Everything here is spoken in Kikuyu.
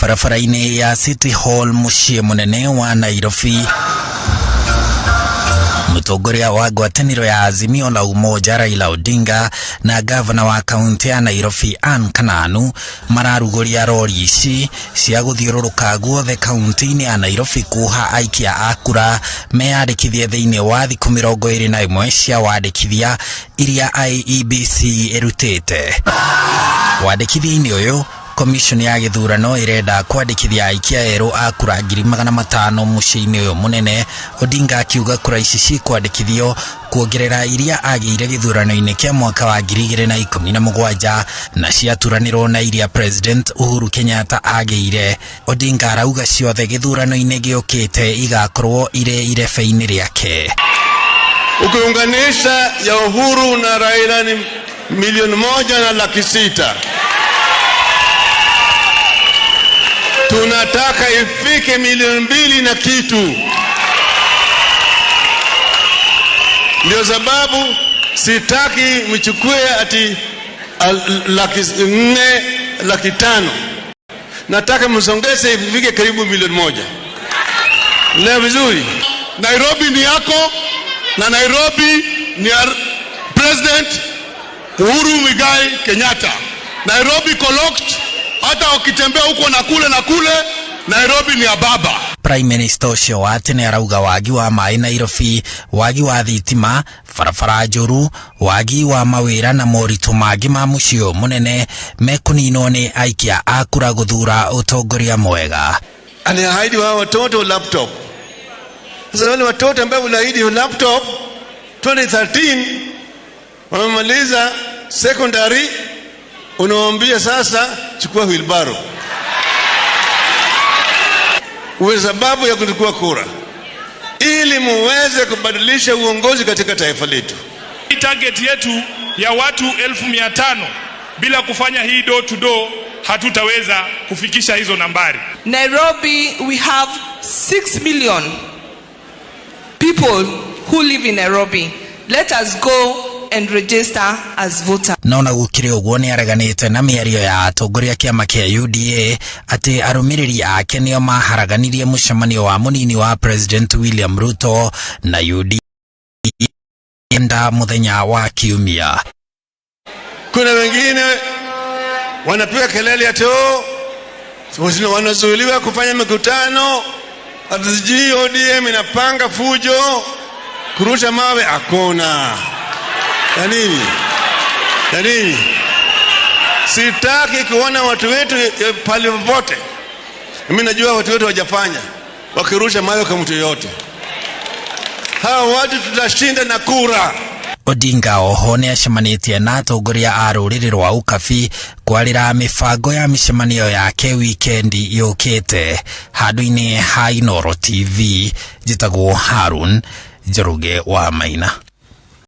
Barabara-inĩ ya City Hall mũciĩ mũnene wa Nairobi, mũtongoria wa ngwatanĩro ya Azimio la Umoja Raila Odinga na gavana wa kaunti ya Nairobi Ann Kananu mararugũria rori ici cia gũthiũrũrũka guothe kaunti-inĩ ya Nairobi kuha aikia a kura meyandĩkithie thĩinĩ wa thikũ 21 cia wandĩkithia iria IEBC ĩrutĩte. Wandĩkithia-inĩ ũyũ, Commission ya gĩthurano ĩrenda kwandĩkithia aikia erũ a kura 500,000 mũciĩ-inĩ ũyũ mũnene, Odinga akiuga kura ici cikwandĩkithio kuongerera iria agĩire gĩthurano-inĩ kĩa mwaka wa 2017 na ciaturanĩrwo na iria President Uhuru Kenyatta agĩire. Odinga arauga ciothe gĩthurano-inĩ gĩũkĩte igakorwo irĩ irebe-inĩ rĩake. Ukiunganisha ya Uhuru na Raila ni 1,600,000. Tunataka ifike 2 milioni na kitu. Ndio sababu sitaki mchukue ati 400,000, 500,000. Nataka msongeze ifike karibu 1 milioni. Leo vizuri. Nairobi ni yako na Nairobi ni ya President Uhuru Muigai Kenyatta. Nairobi collect, hata wakitembea huko na kule na kule, Nairobi ni ya baba. Prime Minister ũcio wa tene arauga wagi wa maĩ Nairobi, wagi wa thitima, barabara njũru, wagi wa mawĩra na moritũ mangĩ ma mũciĩ ũyũ mũnene mekũninwo nĩ aikia a kura gũthura ũtongoria mwega. Aliahidi wao watoto laptop. Sasa wale watoto ambao waliahidi laptop 2013 wamemaliza secondary, unawaambia sasa chukua wheelbarrow. Uwe sababu ya kuchukua kura ili muweze kubadilisha uongozi katika taifa letu. Target yetu ya watu 500,000, bila kufanya hii door to door hatutaweza kufikisha hizo nambari. Nairobi, we have 6 million people who live in Nairobi. Let us go and register as voters. No na gũkĩrĩ ũguo, nĩ areganĩte na mĩario ya atongoria kĩama kĩa UDA atĩ arũmĩrĩri ake nĩo maharaganirie mũcemanio wa mũnini wa President William Ruto na UDA nda mũthenya wa Kiumia. Kuna wengine wanapiga kelele ati oh, wanazuiliwa kufanya mikutano, ati sijui ODM inapanga fujo, kurusha mawe. Hakuna ya nini? Ya nini? Sitaki kuona watu wetu pale popote. Mimi najua watu wetu hawajafanya wakirusha mawe kwa mtu yoyote. Hawa watu tutashinda na kura. Odinga oho nĩ acemanĩtie na atongoria a rũrĩrĩ rwa Ukabi kwarĩra mĩbango ya mĩcemanio yake wikendi yũkĩte. Handũ-inĩ ha Inooro TV, njĩtagwo Harun Njoroge wa Maina.